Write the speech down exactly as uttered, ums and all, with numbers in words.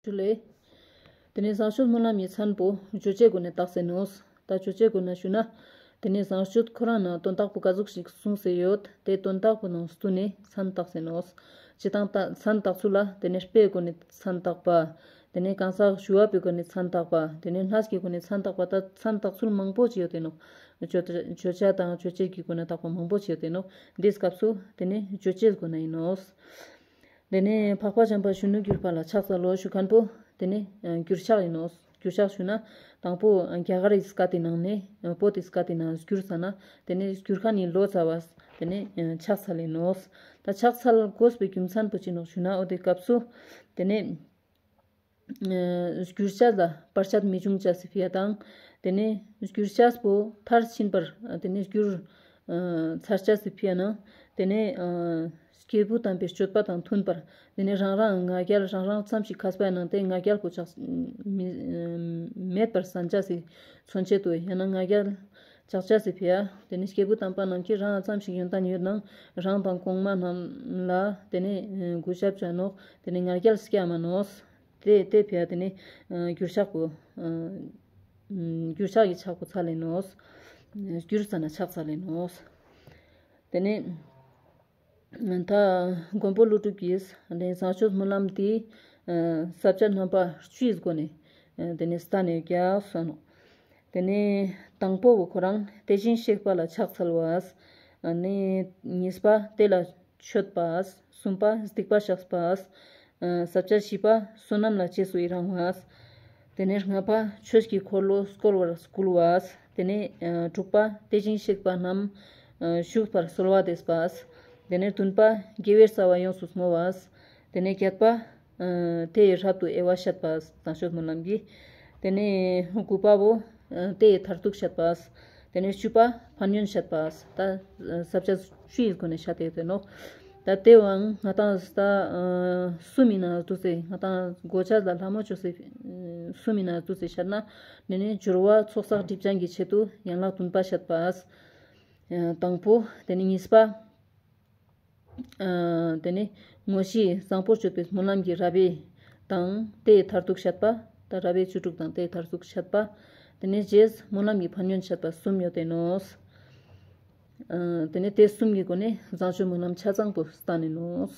ཞུ་ལེ། དེ་ནས་བཟང་སྤྱོད་སྨོན་ལམ་གྱི་མཚན་པོ་བརྗོད་བྱའི་སྒོ་ནས་བཏགས་སེ་ནོག། ད་བརྗོད་བྱའི་སྒོ་ནས་ཞུ་ན། དེ་ནས་བཟང་སྤྱོད་ཁོ་རང་ནང་དོན་དག་པོ་ག་ཟུག་ཞིག་གསུངས་སེ་ཡོད། དེ་དོན་དག་པོ་ནང་བསྟུན་ནས་མཚན་བཏགས་སེ་ནོག། སྤྱིར་བཏང་ད་མཚན་བཏགས་ཚུལ་ལ་དེ་ནས་དཔེའི་སྒོ་ནས་མཚན་བཏགས་པ། དེ་ནས་གང་ཟག་ཞུ་བ་པོའི་སྒོ་ནས་མཚན་བཏགས་པ། དེ་ནས་སྣ་ཁའི་སྒོ་ནས་མཚན་བཏགས་པ། ད་མཚན་བཏགས་ཚུལ་མང་པོ་ཅིག་ཡོད་དེ་ནོག། བརྗོད་བརྗོད་བྱ་དང་བརྗོད་བྱེད་ཀྱི་སྒོ་ནས་བཏགས་པ་མང་པོ་ཅིག་ཡོད་དེ་ནོག། འདིའི་སྐབས་སུ་དེ་ནས་བརྗོད་བྱའི་སྒོ་ནས་ཡིན་ནོག། དེ་ནས་འཕགས་པ་འཇམ་དཔལ་གཞོན་ནུར་གྱུར་པ་ལ་ཕྱག་འཚལ་ལོ་ཞུ་མཁན་པོ་དེ་ནས་ཨ་གྱུར་ཕྱག་ཡིན་ནོག། གྱུར་ཕྱག་ཞུ་ན་དང་པོ་ཨ་རྒྱ་གར་རི་སྐད་དེ་ནང་ནས་ཨ་བོད་དི་སྐད་དེ་ནང་བསྒྱུར་ས་ན་དེ་ནས་བསྒྱུར་མཁན་ནི་ལོ་ཙཱ་བས་དེ་ནས་ཨ་ཕྱག་འཚལ་ལེ་ནོག། ད་ཕྱག་འཚལ་དགོས་པའི་རྒྱུ་མཚན་པོ་ཅི་ནོག་ཞུ་ན་འོ་དེ་སྐབས་སུ་དེ་ནས་ཨ་བསྒྱུར་བྱ་ལ་བར་ཆད་མི་འབྱུང་བྱ་སི་ཕི་ཡ་དང་། དེ་ནས་བསྒྱུར་བྱ་པོ་མཐར་ཕྱིན་པར་དེ་ནས་བསྒྱུར་ཨ་ཚར་བྱ་སི་ཕི་ཡ་ནང་དེ་ནས་ཨ་སྐྱེས་བུ་དམ་པའི་སྤྱོད་པ་དང་མཐུན་པར་དེ་ནས་རང་རང་ང་རྒྱལ་རང་རང་ཙམ་ཞིག་མཁས་པ་ཡིན་ནང་དེ་ང་རྒྱལ་པོ་ཆགས་མི་མེད་པར་བསམ་བྱ་སི་མཚོན་བྱེད་དུ་ཡང་ན་ང་རྒྱལ་ཆགས་བྱ་སི་ཕི་ཡ། དེ་ནས་སྐྱེས་བུ་དམ་པ་རྣམས་ཀྱིས་རང་ཙམ་ཞིག་ཡོན་ཏན་ཡོད་ནང་རང་དང་གོང་མ་རྣམས་ལ་དེ་ནས་ཨ་གུས་ཞབས་བྱ་ནོག། དེ་ནས་ང་རྒྱལ་སྐྱེ་མ་ནོག། དེ་དེ་ཕི་ཡ་དེ་ནས་ཨ་གྱུར་ཕྱག་པོ་ཨ་གྱུར་ཕྱག་གི་ཕྱག་པོ་འཚལ་ལེ་ནོག། བསྒྱུར་ས་ན་ཕྱག་འཚལ་ལེ་ནོག། དེ་ནས་ད་མགོན་པོ་ཀླུ་སྒྲུབ་ཀྱིས་དེ་ནས་བཟང་སྤྱོད་སྨོན་ལམ་དེ་ཨ་ས་བཅད་རྣམ་པ་བཅུའི་སྒོ་ནས་ཨ་དེ་ནས་བསྟན་ནས་རྒྱག་སོང་ནོག། དེ་ནས་དང་པོ་བོ་ཁོ་རང་དེ་བཞིན་གཤེགས་པ་ལ་ཕྱག་འཚལ་བ། ཨ་ནི་གཉིས་པ་དེ་ལ་མཆོད་པ། གསུམ་པ་སྡིག་པ་བཤགས་པ། ཨ་ས་བཅད་བཞི་པ་བསོད་ནམས་ལ་རྗེས་སུ་ཡི་རང་བ། དེ་ནས་ལྔ་པ་ཆོས་ཀྱི་འཁོར་ལོ་བསྐོར་བར་བསྐུལ་བ། དེ་ནས་ཨ་དྲུག་པ་དེ་བཞིན་གཤེགས་པ་རྣམས་ཨ་བཞུགས་པར་གསོལ་བ་འདེབས་པ། དེ་ནས་བདུན་པ་དགེ་བའི་རྩ་བ་ཡོངས་སུ་བསྔོ་བ། དེ་ནས་བརྒྱད་པ་ཨ་དེ་ཡི་རབ་ཏུ་དབྱེ་བ་བཤད་པ་བཟང་སྤྱོད་སྨོན་ལམ་གྱི། དེ་ནས་དགུ་པ་བོ་ཨ་དེ་ཡི་མཐར་ཐུག་བཤད་པ། དེ་ནས་བཅུ་པ་ཕན་ཡོན་བཤད་པ། ད་ཨ་ས་བཅད་བཅུའི་སྒོ་ནས་བཤད་དེ་ཡོད་དེ་ནོག། ད་དེ་བོའང་ང་ཏང་ད་ཨ་གསུམ་ཡིན་ན་འདུག་སེ་ང་ཏང་གོ་ཆ་ལ་ལྷ་མོ་བཅོས་སེ་ཨ་གསུམ་ཡིན་ན་འདུག་སེ་བཤད་ན་དེ་ནས་སྦྱོར་བ་ཚོགས་བསགས་སྒྲིབ་སྦྱང་གི་ཆེད་དུ་ཡན་ལག་བདུན་པ་བཤད་པ། ཨ་དང་པོ། དེ་ནས་གཉིས་པ། ཨ་དེ་ནས་དངོས་གཞི་བཟང་པོ་སྤྱོད་པའི་སྨོན་ལམ་གྱི་རབ་དབྱེ་དང་དེའི་མཐར་ཐུག་བཤད་པ། ད་རབ་དབྱེ་བཅུ་དྲུག་དང་དེའི་མཐར་ཐུག་བཤད་པ། དེ་ནས་རྗེས་སྨོན་ལམ་གྱི་ཕན་ཡོན་བཤད་པ་གསུམ་ཡོད་དེ་ནོག། ཨ་དེ་ནས་དེ་གསུམ་གྱི་སྒོ་ནས་བཟང་སྤྱོད་སྨོན་ལམ་ཆ་ཚང་པོ་བསྟན་ནས་ནོག།